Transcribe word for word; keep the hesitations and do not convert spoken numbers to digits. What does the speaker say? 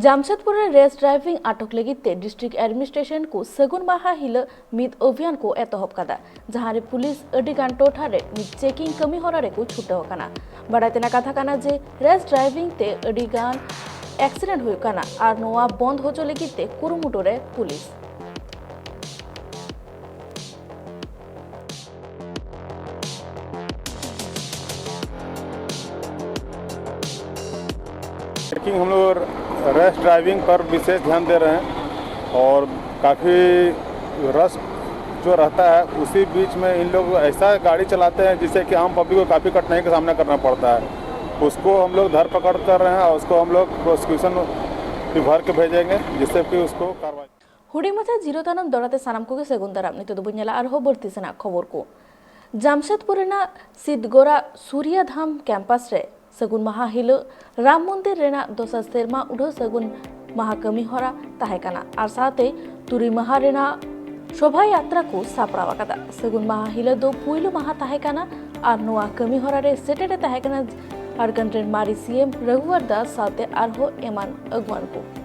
ᱡᱟᱢᱥᱮᱫᱽᱯᱩᱨ ᱨᱮ race driving ᱟᱴᱚᱠ ᱞᱟᱹᱜᱤᱫ ᱛᱮ ᱰᱤᱥᱴᱨᱤᱠᱴ ᱮᱰᱢᱤᱱᱤᱥᱴᱨᱮᱥᱚᱱ ᱠᱚ ᱥᱟᱹᱜᱩᱱ ᱢᱟᱦᱟ ᱦᱤᱞᱳᱜ ᱢᱤᱫ ᱚᱵᱷᱤᱭᱟᱱ ᱠᱚ ᱮᱛᱚᱦᱚᱵ ᱠᱟᱫᱟ, ᱡᱟᱦᱟᱸ ᱨᱮ ᱯᱩᱞᱤᱥ ᱟᱹᱰᱤ ᱜᱟᱱ ᱴᱚᱴᱷᱟ ᱨᱮ ᱢᱤᱫ ᱪᱮᱠᱤᱝ ᱠᱟᱹᱢᱤ ᱦᱚᱨᱟ ᱨᱮᱠᱚ ᱪᱷᱩᱴᱟᱹᱣ ᱟᱠᱟᱱᱟ᱾ ᱵᱟᱰᱟᱭ ᱛᱮᱱᱟᱜ ᱠᱟᱛᱷᱟ ᱠᱟᱱᱟ ᱡᱮ ᱨᱮᱥ ᱰᱨᱟᱭᱵᱷᱤᱝ ᱛᱮ ᱟᱹᱰᱤ ᱜᱟᱱ ᱮᱠᱥᱤᱰᱮᱱᱴ ᱦᱩᱭᱩᱜ ᱠᱟᱱᱟ ᱟᱨ ᱱᱚᱣᱟ ᱵᱚᱱᱫ ᱦᱚᱪᱚ ᱞᱟᱹᱜᱤᱫ ᱛᱮ ᱠᱩᱨᱩᱢᱩᱴᱩ ᱨᱮ ᱯᱩᱞᱤᱥ᱾ लेकिन हम लोग रैश ड्राइविंग पर विशेष ध्यान दे रहे हैं और काफ़ी रश जो रहता है उसी बीच में इन लोग ऐसा गाड़ी चलाते हैं जिससे कि आम पब्लिक को काफ़ी कठिनाई का सामना करना पड़ता है। उसको हम लोग धर पकड़ कर रहे हैं और उसको हम लोग प्रोसिक्यूशन विभाग के भेजेंगे, जिससे कि उसको कार्रवाई ᱦᱩᱰᱤᱧ ᱢᱟᱪᱷᱟ ᱡᱤᱨᱟᱹ ᱛᱟᱭᱱᱚᱢ ᱫᱚᱦᱲᱟ ᱛᱮ ᱥᱟᱱᱟᱢ ᱠᱚᱜᱮ ᱥᱟᱹᱜᱩᱱ ᱫᱟᱨᱟᱢ᱾ ᱱᱤᱛᱚᱜ ᱫᱚᱵᱚᱱ ᱧᱮᱞᱟ ᱟᱨᱦᱚᱸ ᱵᱟᱹᱲᱛᱤ ᱥᱮᱱᱟᱜ ᱠᱷᱚᱵᱚᱨ ᱠᱚ᱾ ᱡᱟᱢᱥᱮᱫᱽᱯᱩᱨ ᱨᱮᱱᱟᱜ ᱥᱤᱫᱜᱚᱨᱟ ᱥᱩᱨᱭᱟᱫᱷᱟᱢ ᱠᱮᱢᱯᱟᱥ ᱨᱮ ᱥᱟᱹᱜᱩᱱ ᱢᱟᱦᱟ ᱦᱤᱞᱳᱜ ᱨᱟᱢ ᱢᱚᱱᱫᱤᱨ ᱨᱮᱱᱟᱜ ᱫᱚᱥᱟᱨ ᱥᱮᱨᱢᱟ ᱩᱰᱷᱟᱹᱣ ᱥᱟᱹᱜᱩᱱ ᱢᱟᱦᱟ ᱠᱟᱹᱢᱤ ᱦᱚᱨᱟ ᱛᱟᱦᱮᱸ ᱠᱟᱱᱟ ᱟᱨ ᱥᱟᱶᱛᱮ ᱛᱩᱨᱩᱭ ᱢᱟᱦᱟ ᱨᱮᱱᱟᱜ ᱥᱚᱵᱷᱟ ᱭᱟᱛᱨᱟ ᱠᱚ ᱥᱟᱯᱲᱟᱣ ᱟᱠᱟᱫᱟ᱾ ᱥᱟᱹᱜᱩᱱ ᱢᱟᱦᱟ ᱦᱤᱞᱳᱜ ᱫᱚ ᱯᱩᱭᱞᱩ ᱢᱟᱦᱟ ᱛᱟᱦᱮᱸ ᱠᱟᱱᱟ ᱟᱨ ᱱᱚᱣᱟ ᱠᱟᱹᱢᱤ ᱦᱚᱨᱟ ᱨᱮ ᱥᱮᱴᱮᱨ ᱮ ᱛᱟᱦᱮᱸ ᱠᱟᱱᱟ ᱡᱷᱟᱲᱠᱷᱚᱸᱰ ᱨᱮᱱ ᱢᱟᱨᱮ ᱥᱤ ᱮᱢ ᱨᱚᱜᱷᱩᱵᱚᱨ ᱫᱟᱥ ᱥᱟᱶᱛᱮ ᱟᱨᱦᱚᱸ ᱮᱢᱟᱱ ᱟᱹᱜᱩᱣᱟᱱ ᱠᱚ᱾